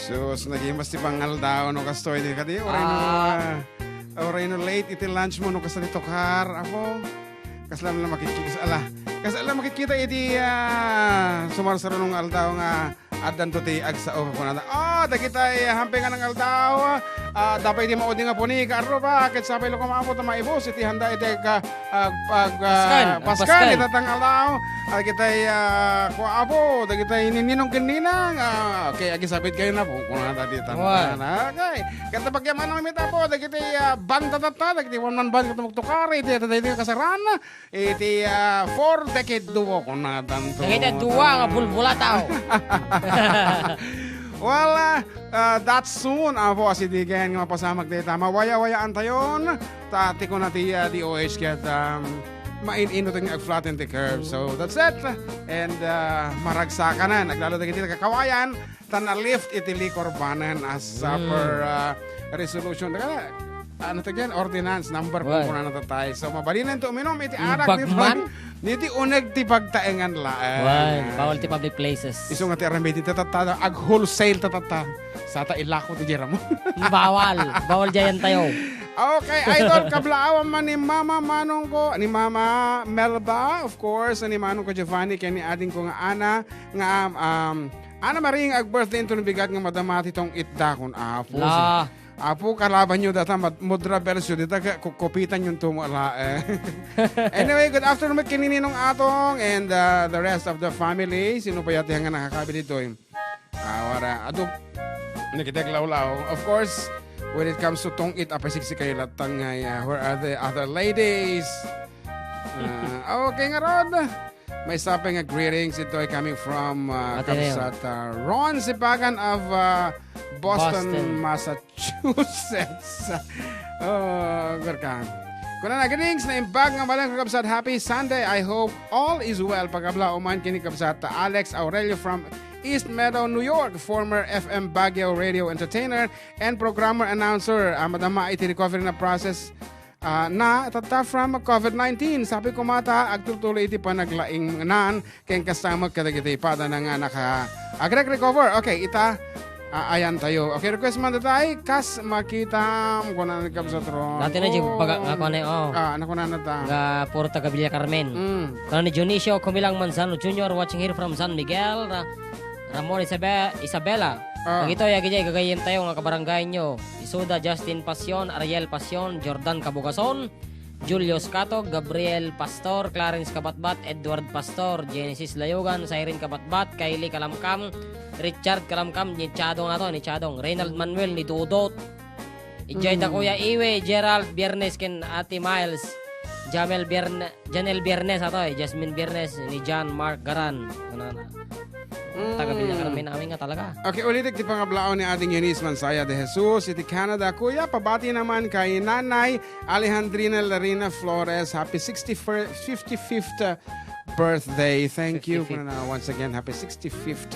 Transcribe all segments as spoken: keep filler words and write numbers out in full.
Sus, nagimas ti pangaldaw no kastoy ni kadi. Uray no, Ah. ah, uray no late iti lunch mo no kasta ti tukar, apo. Kasla la makitkita, ala. Kasla la makitkita iti, ah, sumarsarunong aldaw nga addanto ti agsao kunana. Ah, dagitay, ah, hampingan nga aldaw. Ah, dapay ti maudi nga puni, kaarruba, ket sapay la koma, apo, ta maibus iti handa iti agka-, ag-, ag-, ah, Paskan, ag Paskan, Paskan. Ita nga aldaw. Dagitay, ah, kua, apo, dagitay ni Ninong ken Ninang. Ah, okay, agisabit kayo na po. Kunana dita. Wan. Okay. Ket pagyamanan mi ta, apo, dagitay, ah, banda tatta, dagitay one man band nga tumuktukar, iti, iti, iti kasaran. Iti, ah, four decade duo, kunana danto. Dagiti dua nga bulbulataw. Well, ah, ah, that's soon, apo, asidegen nga mapasamak dayta. Mawaya-wayaan tayon. Ta, ti kuna ti, ah, D O H ket, um, main-inut nga ag-flatten ti curve. So, that's it. And, ah, maragsakanan. Aglalo dagiti kakawayan. Ta na-lift iti liquor ban as, uh, Mm. per, uh, resolution. Kaya, ano to dyan? Ordinance number four Why? Kunana tayo. So, mabalinanto uminom iti arak ni Bagman? Bag-, ni ti uneg ti pagtaengan laeng. Why? Bawal ti public places. Isu nga ti aramid ti tatatata, ag-wholesale tatatata. Sata ilako ti diram. Bawal. Bawal dyan tayo. Okay, idol, kablaawan man ni Mama Manong ko, ni Mama Melba, of course, ni Manong ko Giovanni, kaya ni ading ko nga Ana, nga, um, Ana Marie, ag-birthday inton bigat nga madama ti tong-itda kun Apo. La. Apo, kalaban yo data, mad-, mudra version dita, ka-, kukupitan yung tumo laeng. Anyway, good afternoon, Kininong Atong, and, uh, the rest of the family. Sino pa yata nga nakakabili doon? Ah, wara. Adu, nakitek lawlaw. Of course, when it comes to tong-it, apasiksik kayo lattan nga, uh, where are the other ladies? Ah, okay nga, Rod. May sabi nga greetings. Ito ay coming from, uh, Ateneo. Kabsat, uh, Ron Sipagan of, uh, Boston, Boston. Massachusetts. Oh, welcome. Kuna na, greetings, naimbag nga malang kakabsat. Happy Sunday. I hope all is well. Pagabla uman kini kabsat Alex Aurelio from East Meadow, New York, former F M Baguio radio entertainer and programmer announcer. Ah, madama iti recovery na process ah, na tatta from COVID nineteen. Sabi ko mata, agtultuloy iti panaglaingnan ken kastamek kadagiti pada na nga naka agrek recover. Okay, ita, ah, ayan tayo. Okay, request man tayo. Kas makitam, kuna ni Kabsat Ron. Dati na, Jim, Oh. baga, nga, kuna, oh. Ah, ano kuna na ta? Nga puro taga Villa Carmen. Mm. Kuna ni Dionisio, Kumilang Manzano Junior, watching here from San Miguel. Ra-, Ramon Isabe-, Isabela. Ah. Dagitoy, agidiay, gagayyem tayo nga kabarangay nyo. Isuda, Justin Pasion, Ariel Pasion, Jordan Kabugason, Julius Catog, Gabriel Pastor, Clarence Kabatbat, Edward Pastor, Genesis Layugan, Siren Kabatbat, Kylie Kalamkam, Richard Kalamkam, ni Chadong ato, ni Chadong, Reynald Manuel, ni Dudot, Ijay ta Mm. Kuya Iwe, Gerald Biernes ken Ate Miles, Jamel Bierne-, Janel Biernes ato, eh, Jasmine Biernes, ni John Mark Garan. Ano na? Mm. Taga Villa Carmen, amin nga talaga. Okay, ulitek ti pangablaon ni Ading Eunice Mansaya de Jesus iti Canada. Kuya, pabati naman kay Nanay Alejandrina Larina Flores. Happy sixty-first, fifty-fifth birthday. Thank you. Fifty-fifth. Kuna na, once again, happy sixty-fifth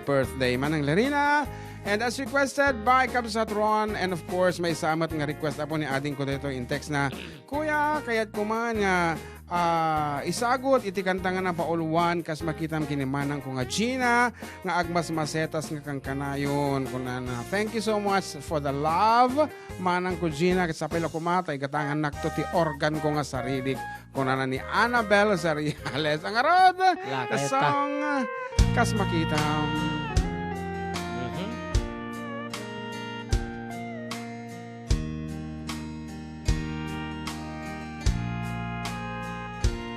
birthday, Manang Larina. And as requested by Kabsat Ron, and of course, may samat nga request apo ni ading ko dito in text na, Kuya, kayat kuman nga, ah, isagot iti kanta nga napauluan kas makitam kini manang ko nga Gina, nga agmasmasetas nga kankanayon, kunana. Thank you so much for the love, manang ko Gina, ket sapay la koma, ta igatangan nakto ti organ ko nga sarilik. Kunana ni Annabel Zariales. Ang arod, Lakay the ta. song, Kas Makitam. Mhm.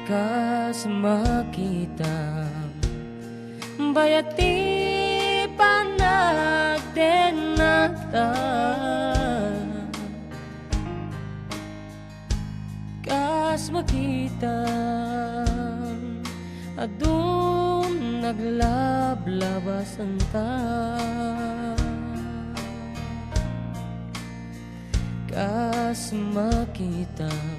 Kas makitam, bayat ti panagdennata. Kas makitam, adun naglablabasanta. Kas makitam,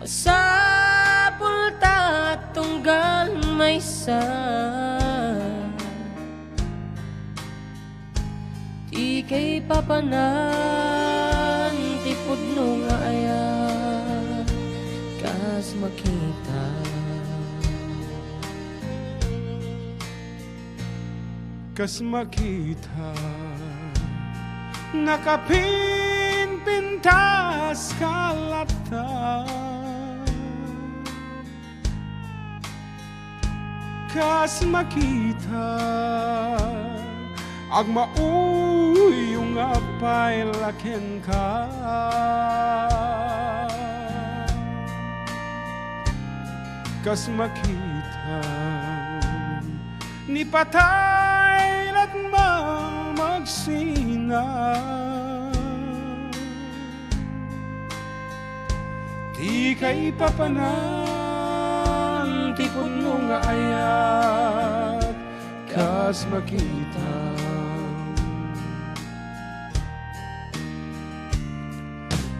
masapul ta tunggal maysa. Ti kaipapanan ti pudno nga ayat, kas makita. Kas makita, nakapinpintas ka latta. Kas makita, agmauyong nga pay la kenka. Kas makita, ni patay latma magsina. Ti kaipapanan ti pudno nga ayat, kas makita.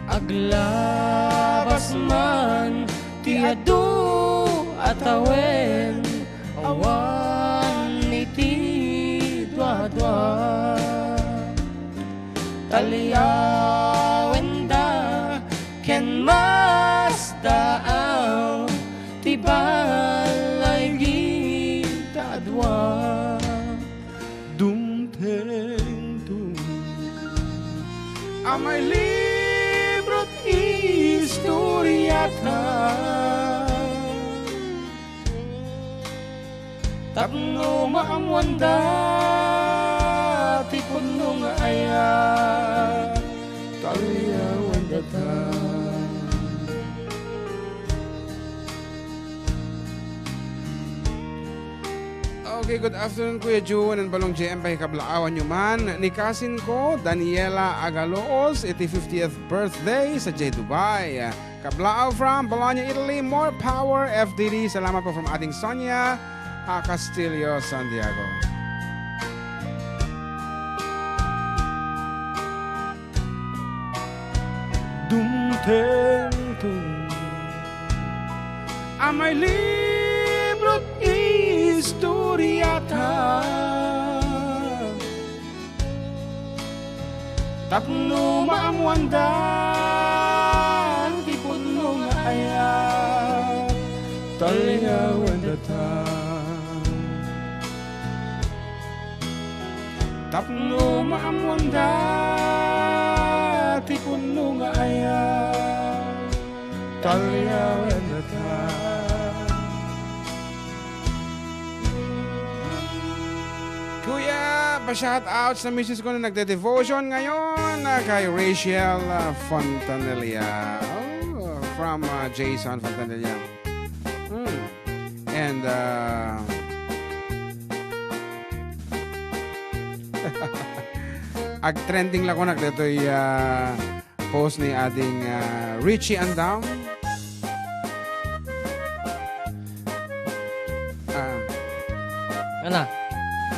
Aglabas man ti adu a tawen, awan iti duadua. Taliawenda ken masdaaw ti balay gita a dua. Dumtengto, amay librot istoriata. Tapno maammoanda ti pudno nga ayat, taliawendata. Okay, good afternoon, Kuya Jun and Balong J M. Pakikablaawanyo man ni kasinko, Daniela Agaloos, iti fiftieth birthday sadiay Dubai. Kablaaw from Bologna, Italy. More power, F D D. Salamat po from Ading Sonia, ah, Castillo, Santiago. Dumtengto, amay librot istoriata. Tapno maammoanda ti pudno nga ayat, taliawendata. Tapno maammoanda ti pudno nga ayat, taliawendata. Kuya, pa-shoutouts na misis ko na nagde-devotion ngayon, ah, kay Rachel, ah, Fontanilla. Oh, from, ah, Jason Fontanilla. Hmm. And, ah, agtrending la kunak ditoy, ah, post ni Ading, ah, Richie Andam. Ah. Ana?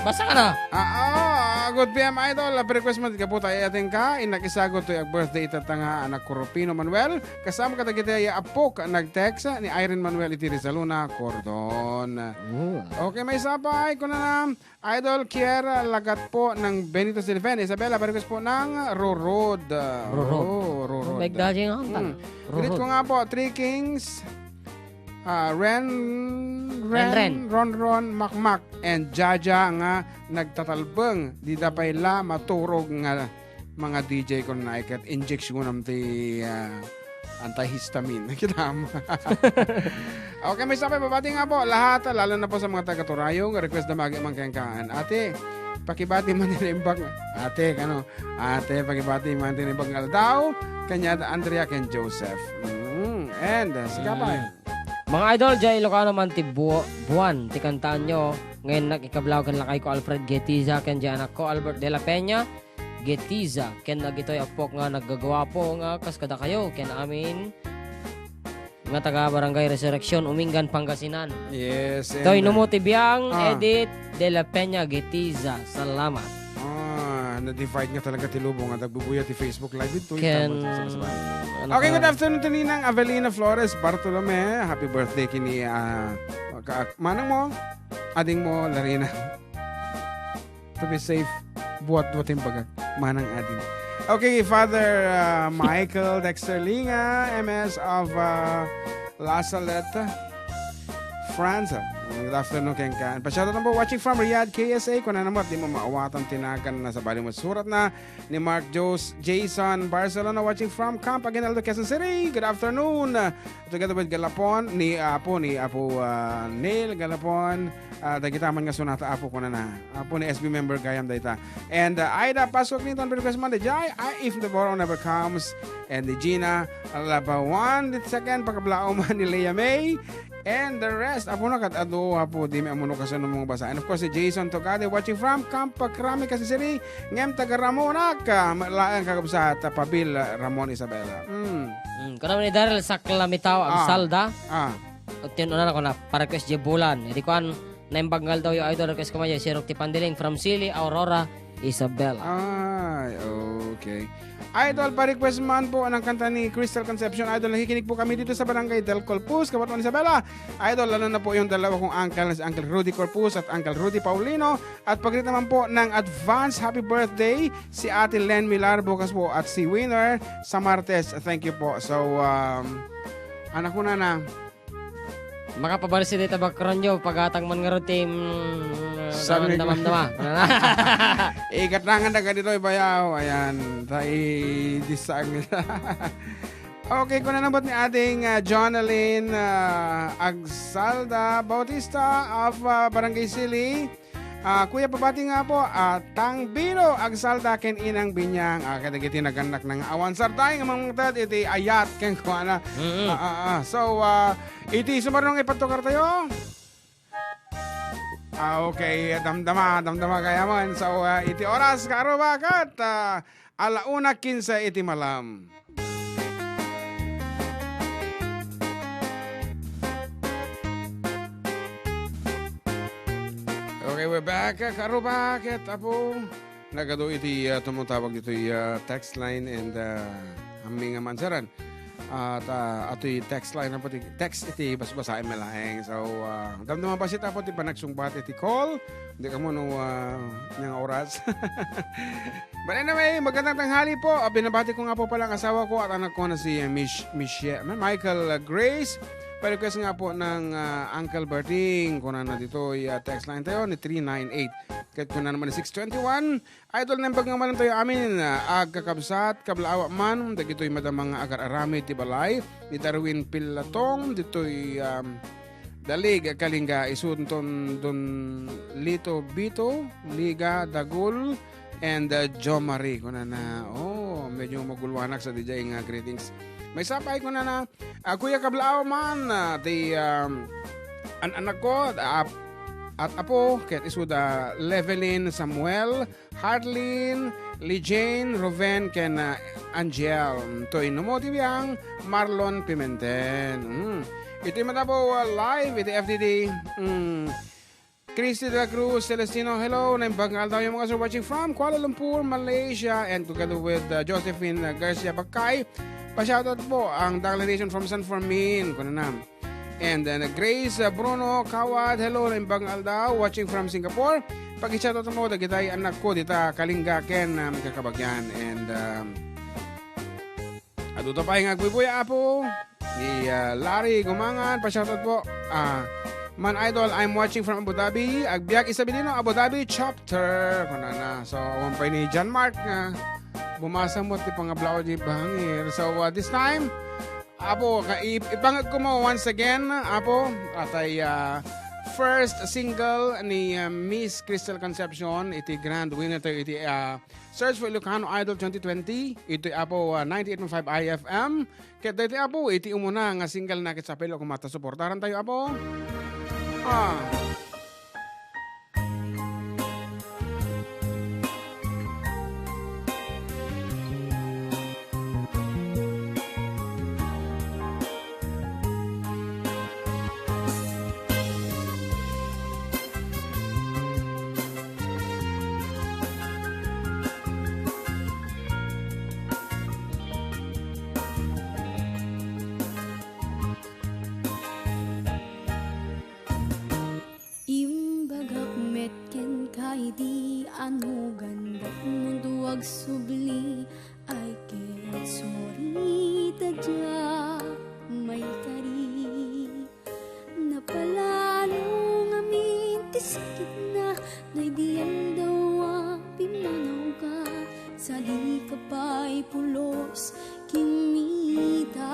Basta ka na. Ah, oh, ah, good P M, idol. Ah, request mo, di ka po tayo ating ka. Innak isagot to yung birthday itatanga anak ko, Rufino Manuel. Kasama ka tagiti ya apok, nag-text ni Irene Manuel iti Rizaluna, Cordon. Ooh. Okay, may sapay. Kuna na. Idol Kier, lagat po ng Benito Silven. Isabela, pa-request po ng Rorod. Rorod. Oh, Rorod. May daging ang Hmm. Greet ko nga po, Three Kings, ah, Ren, Ren, Ren, Ren. Ron Ron, Makmak, and Jaja nga nagtatalbeng. Di da pay la maturog nga mga D J ko na ikat injection am ti, ah, antihistamine. Kita mo. Okay, may sapay, pabati nga po lahat, lalo na po sa mga taga Turayong. Request na magi man kayang kaan. Ate, pakibati man din imbag. Ate, kano? Ate, pakibati man din imbag nga aldaw. Kanya Andrea ken Joseph. Mm, and, uh, sika pa. Mm. Mga idol, jay Ilocano man ti bu-, buwan ti kantaanyo. Ngayon, nakikablaw ken lakay ko Alfred Getiza ken jay anak ko Albert de la Peña. Getiza, ken dagitoy a pok nga naggagawapo nga kas kadakayo, ken amin nga taga Barangay Resurreccion, Umingan, Pangasinan. Yes, Toy and, uh, Numo ti biang, ah. Edith de la Peña Getiza. Salamat. Ah, na-divide nga talaga ti lubong nga nagbubuya ti Facebook Live dito. Ken, ano Okay, pa? Good afternoon to Ninang Avelina Flores Bartolome. Happy birthday kini, ah, ka-, manang mo, ading mo, Larina. To be safe, buat-buat yung bagag. Manang ading. Okay, Father, uh, Michael Dexter Linga, M S of, uh, La Salette, France. Good afternoon, Ken Kan. Pa-shoutout lang po, watching from Riyadh, K S A. Kunana met, di mo maawatan ti naganna, sabali met suratna ni Mark Jos, Jason Barcelona, watching from Camp Aguinaldo, Quezon City. Good afternoon. Together with Galapon, ni Apo, ni Apo, ah, Neil Galapon. Ah, dagita man nga sunata, Apo, kunana. Apo ni S B member gayam dayta. And, ah, Aida Pasco Clinton, request man, the Jai, I, If the Borrow Never Comes. And the Gina Labawan, the second, pakablaaw man ni Leah May. And the rest, Apo, na ket adu, Apo, di mi ammo no kasano mo basa. And of course, si Jason Togade, watching from Camp Crame, Quezon City. Ngem taga Ramon, ah, ka, laeng kakabsat, Pabil, Ramon, Isabela. Mm. Mm, kuna ni Daryl Saklamitaw, Ah. Agsalda. Ah. At yun, una na ko na, pa-request di Bulan. Hindi ko an, naimbag nga aldaw yung idol, request ko man yung Sirok ti Pandiling from Sili, Aurora, Isabela. Ay, okay. Idol, pa-request man po ng kanta ni Crystal Concepcion. Idol, nakikinig po kami dito sa Barangay Del Corpus, Cabatuan, Isabela. Idol, lalo na po yung dalawa kong uncle, si Uncle Rudy Corpus at Uncle Rudy Paulino. At pag naman po ng advance happy birthday, si Ate Len Milar bukas po at si Winner sa Martes. Thank you po. So, um, anak mo na na. Makapabarsi dita background nyo, pagatang man nga routine, mm, Sabi ko. Damdama. Ikatangan na ka dito, ibayaw. Ayan, tayo disang. Okay, kuna naman ni ating, ah, Jonalyn, ah, Agsalda Bautista of, ah, Barangay Sili. Ah, Kuya, pabati nga po, ah, Tang Bino Agsalda ken Inang Binyang. Ah, kadagiti nagannak na nga awan sartay nga mangted iti ayat ken kuana. Mm-mm. Ah, ah, ah. So, ah, iti sumarunong ipatukar tayo. Ah, okay. Damdama, damdama kaya man. So, ah, iti oras, karubakat, ah, ala una kinse iti malam. Okay, we're back. Karuba, ket Apo. Nagadu iti, ah, tumutawag ditoy, ah, text line and, ah, ammi nga mansaran. At, ah, atoy text line, Apo, ti, text iti basbasaem laeng. So, ah, damdama bassit, Apo, ti panagsungbat iti call. Di kamo no, ah, nga oras. But anyway, magandang tanghali po. Ah, binabati ko nga po pala ang asawa ko at anak ko na si, ah, Mich-, Michelle, Ma-, Michael, ah, Grace. Pa-request nga po ng, ah, Uncle Berting. Kuna na ditoy, ah, text line tayo ni three nine eight. Ket kuna naman ni six twenty-one. Idol, naimbag nga malam tayo amin, ah, agkakabsat, kablaaw man, dagitoy madama nga agar-aramid ti balay, ni Darwin Pilatong, ditoy, um, Dalig, Kalinga, isunton Don Lito Bito, Liga, Dagul, and, uh, Jo Marie, kunana. Oh, medyo magulwanak sa D J nga greetings. Maysa pay kunana, ah, Kuya, kablaaw man, ah, ti, um, an-, anak ko, ah, at apo, ket isuda Levelyn Samuel, Harlin, Lijane, Roven, ken, ah, Angel. Toy Numo ti biang, Marlon Pimentel. Mm. Iti matapo, ah, live iti F D D. Mm. Christy de la Cruz Celestino, hello. Naimbag nga aldaw yung mga sir watching from Kuala Lumpur, Malaysia, and together with, uh, Josephine, uh, Garcia Bacay. Pa-shoutout po ang Dangla Nation from San Fermin. Kunana. And then, uh, Grace, uh, Bruno Kawad, hello, naimbag nga aldaw, watching from Singapore. Pag-shoutout mo, dagitay anak ko, dita Kalinga, ken, um, kakabagyan. And, um, Adu ta pay nga agbuybuya, Apo. Ni, ah, Larry Gumangan, pa-shoutout po. Ah, Man Idol, I'm watching from Abu Dhabi. Agbiag isabidino, Abu Dhabi chapter. Kunana. So, awan pay ni John Mark nga bumasa mo ti pangablao di bangir. So, ah, this time, Apo, ka-, ip-, ipangag ko mo once again, Apo, atay, ah, first single ni, ah, Miss Crystal Concepcion, iti grand winner tayo, iti, ah, Search for Ilocano Idol twenty twenty. Itoy Apo, ah, ninety-eight point five I F M. Ket daytoy Apo, iti umuna nga single na ket sapay la koma ta suportaran tayo, Apo. Ah. Imbagak met kenka idi anugandak no agsubli, ay ket sorry ta diak maikari. Napalalo Sakit na, daydi aldaw a pimmanawka, sadi ka pay pulos, kimmita.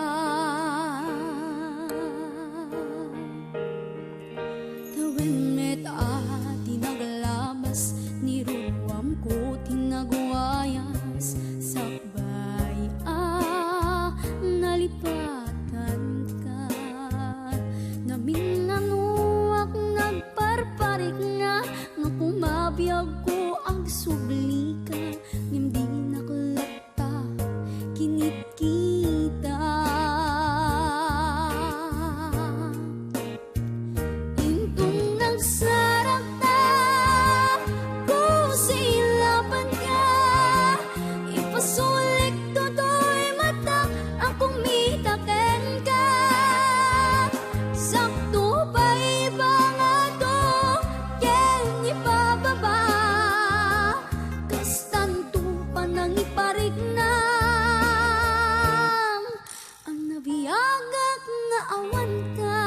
Tawen met a ti naglabas, ni ruamko ti nagwayas, sakbay a nalipatanka. Naminnanoak nagparparikna, nga kumabiagko agsublika, ngem dinak latta kinitkita. Inton nagsarakta, kusilapanka, ipasulik toy matak a kumita kenka. Sakto pay pangato ken ipababa, kastanto panangipariknam. Agnabiagak nga awanka.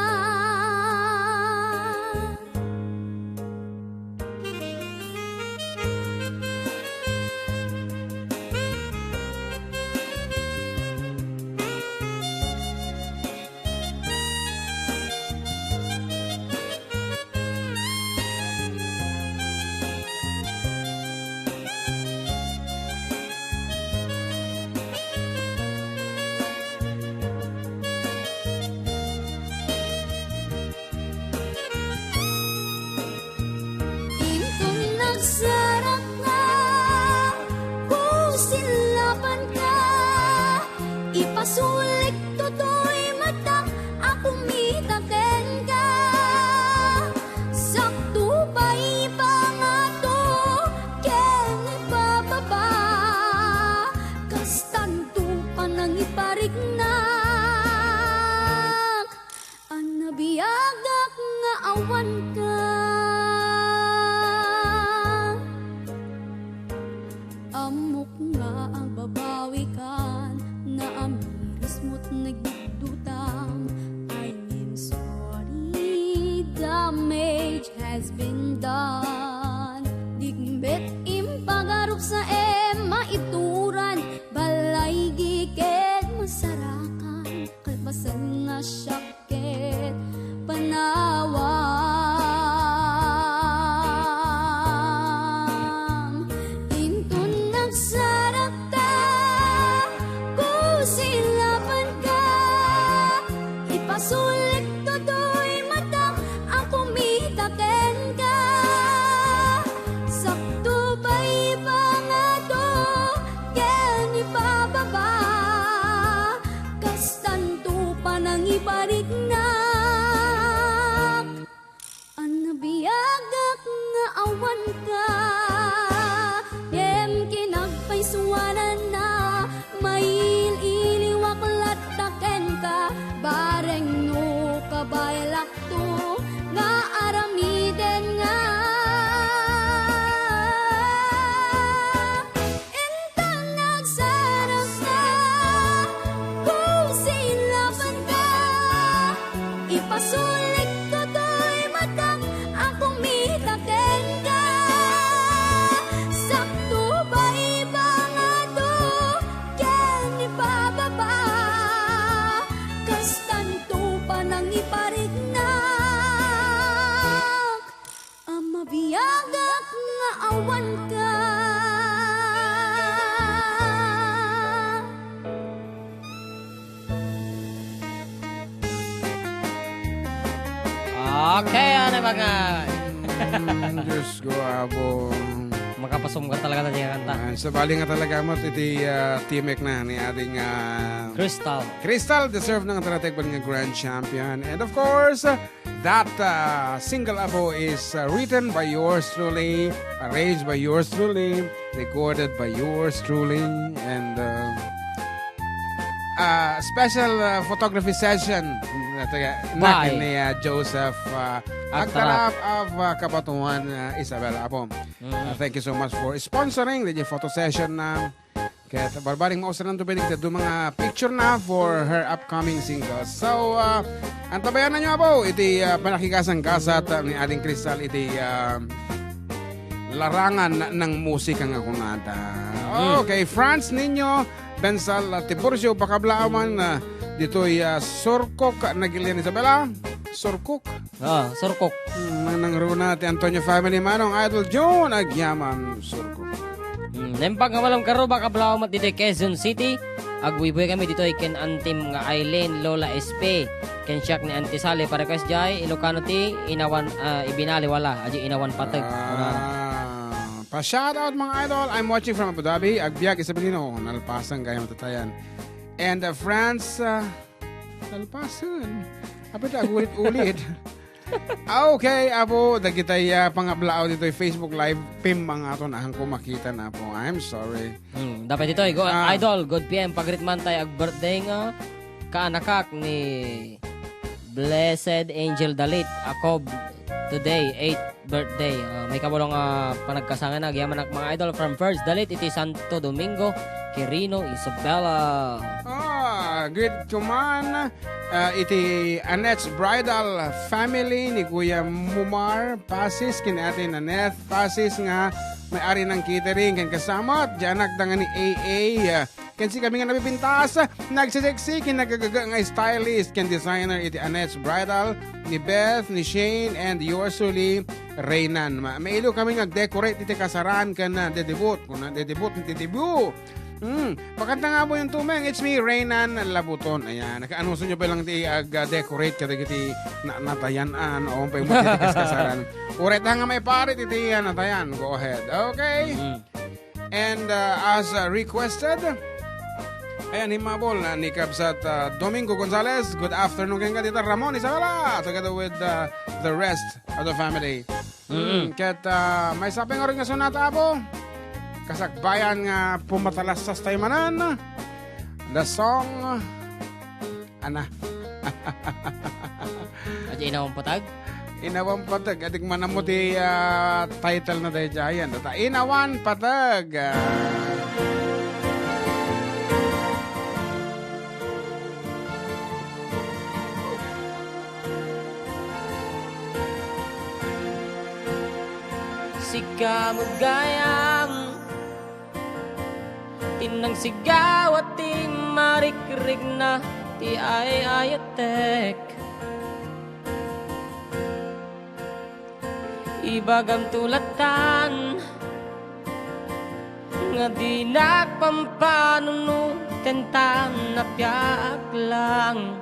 Inton nagsarakta, kusilapanka, ipasulik toy matak a kumita kenka. Sakto pay pangato ken ipababa, kastanto panangipariknak. Agnabiagak nga awanka. Ammok nga agbabawikan, naamirismo't nagdudutang. I am sorry, damage has been done. Dikmet impagarupsaem maituran, balay giket masarakan, kalpasan nga siak ket panawam. Inton nagsarakta, kusilapanka, ipasulik toy matak a kumita kenka. Sakto pay pangato ken ipababa, kastanto panangipariknak. Agnabiagak nga awanka, ngem kinagpaysuananna, mail-iliwak latta kenka, bareng no kabaelakto nga aramiden nga. Inton nagsarakta, kusilapanka, ipasulik toy matak a kumita kenka. Sakto pay pangato ken ipababa, kastanto panangipariknak. Agnabiagak nga awanka. Okay, ano ba nga? Mm, Diyos ko, Apo. Makapasumgat talaga ta diay kanta. Ah, sabali nga talaga met iti, ah, timek na ni ating, ah, Crystal. Crystal, deserve na nga talaga nga grand champion. And of course, ah, that, uh, single, Apo, is, uh, written by yours truly, arranged by yours truly, recorded by yours truly, and, uh, uh, special, uh, photography session, uh, taga, By? Ni, uh, Joseph, uh, Agtarap. Agtarap of, uh, Kabatuan, uh, Isabela, Apo. Mm. Uh, thank you so much for sponsoring the photo session na Ket barbaring mausarnanto pay dagiti adu nga picture na for her upcoming singles. So, ah, antabayanan nyo, apo, iti, ah, panakigasanggasat ni Aling Crystal iti, ah, larangan ng musika nga kunada. Mm. Okay, Franz Niño Bensal, ah, Tiburcio, pakablaawan, ah, ditoy, ah, Surkok, Nagilian, Isabela. Surkok. Ah, Surkok. Hmm, manang runa ti Antonio family, Manong Idol John Agyaman, Surkok. Hmm, naimbag nga Malem Karuba, pakablaaw met ditoy Quezon City. Agbuybuy kami ditoy ken antim nga Aileen, Lola S P, ken siak ni Auntie Sally. Pa-request jay, Ilocano ti inawan, ah, ibinaliwala, adi inawan pateg. Ah, pa-shoutout, mga idol. I'm watching from Abu Dhabi. Agbiag Isabelino, nalpasan gayam tatayan. And, uh, France, uh, nalpasan. Apay ta agulit-ulit. Ah, okay, apo, dagitay, ah, pangablaaw ditoy Facebook Live, pim, mga aton, ahang ko makita na po. I'm sorry. Hmm, dapat ito, go, Ah. Idol, good P M, pagritman tayo ag birthday nga kaanakak ni Blessed Angel Dalit, Akob, today, eighth birthday. Ah, may kabulong, ah, panagkasangan na, agyaman ak, mga idol, from First Dalit, iti Santo Domingo, Quirino, Isabela. Ah, greet ko man, ah, iti Annette's Bridal family ni Kuya Mumar Pasis, ken Ate Nanette Pasis nga may-ari ng catering, ken kasamat, diay anakda nga ni A A, ah, ken sikami nga napipintas, nagseseksi, ken nagagaga nga stylist, ken designer iti Annette's Bridal, ni Beth, ni Shane, and yours truly, Reynan. Ma-, mailo kami nga decorate iti kasaran, ken, ah, dedebut, kuna dedebut, dedebut. Hmm, pakanta nga po yung tumeng, it's me, Reynan Labuton. Ayan, nakaanunso nyo pa lang ti ag, ah, decorate kadagiti na-, natayan-an, o, pa yung kasaran. Uray ta nga may parit iti, ah, natayan. Go ahead. Okay. Mm. And, uh, as, uh, requested, ayan, himabol na ni Kabsat, uh, Domingo Gonzalez. Good afternoon, kenka, Tita Ramon Isabela, together with, uh, the rest of the family. Mm-mm. Mm, ket, uh, may sapay nga rin nga sonata, apo. Kasakbayan nga pumatalassas tayo manan. The song Ana. Adi Inawan Patag? Inawan Patag. Adik manammo ti, ah, title na daydiayen. Data Inawan Patag. Ah. Sika met gayam, ti nangsigawat ti marikrikna ti ay-ayatek. Ibagamto lattan nga dinak pampanunoten ta napiak lang.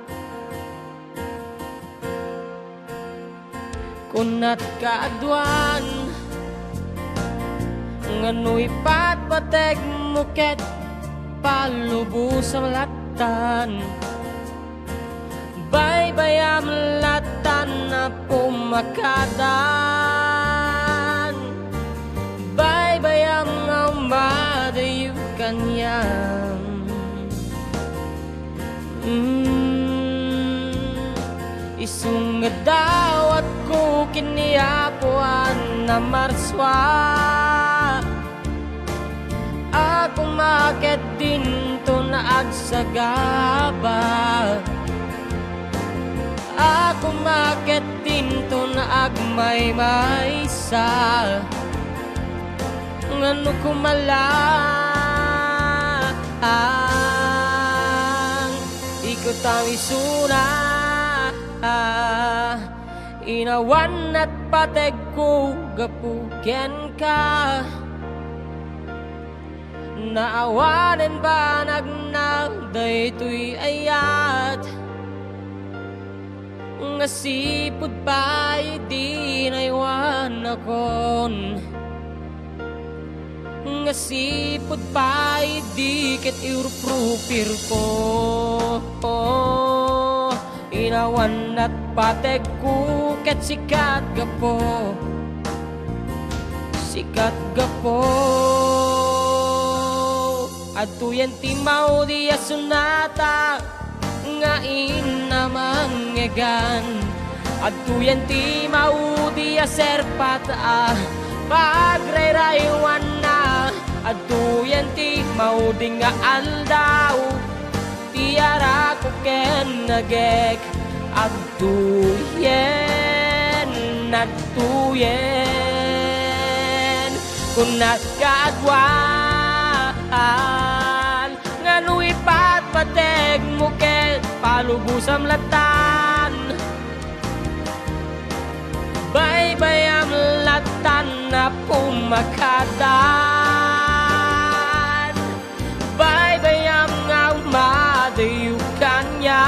Kunat kaaduan, ngano ipatpategmo ket palubosam lattan. Baybayam lattan a pumakadan. Baybayam nga umadayo kaniam. Mm, isu nga dawatko ken ni Apo a namarsua. Agumaket dinton agsagaba. Agumaket dinton agmaymaysa. Ngano koma laeng, ikutang isuna, inawan natpategko gapu kenka. Naawanen banagna daytoy ayat. Nga sipud pay di naiwanakon. Nga sipud pay di ket iruprupirko. Inawan natpategko ket sikat gapu. Sikat gapu. Adtoyen ti maudi a sonata nga inna mangngegan. Adtoyen ti maudi a serpat a pagrayraywanna. Adtoyen ti maudi nga aldaw, ti arakok ken nagek. Adtoyen, adtoyen, kunat kaaduan, nga no ipatpategmo ket palubosam latan. Baybayam latan a pumakadan. Baybayam nga umadayo kaniam.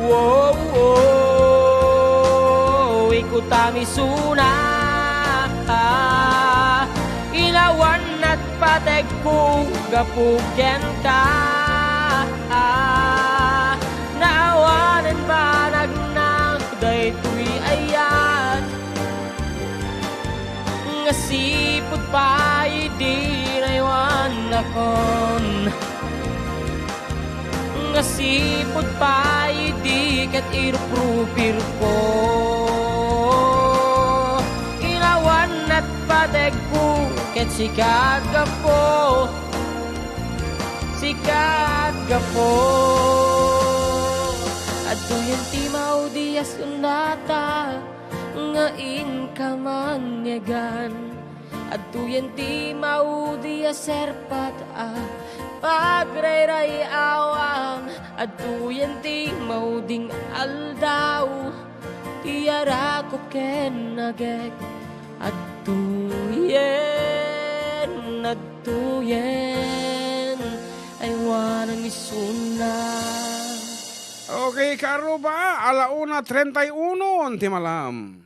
Wow, wow, ikutami suna. Inawan pateg ko gapu kenka. Naawanen banagna daytoy ayat, nga sipud pay idi naiwanakon, nga sipud pay idi ket iruprupirko. Inawan pateg ko ket sika gapu. Sika gapu. Adtoyen ti maudi a sundata nga inka mangngegan. Adtoyen ti maudi a serpat a pagrayrayawam. Adtoyen ti mauding aldaw ti arakop ken nagek. Adtoyen, adtoyen, aywanam isuna. Okay, karuba, ala una treinta y uno ti malam.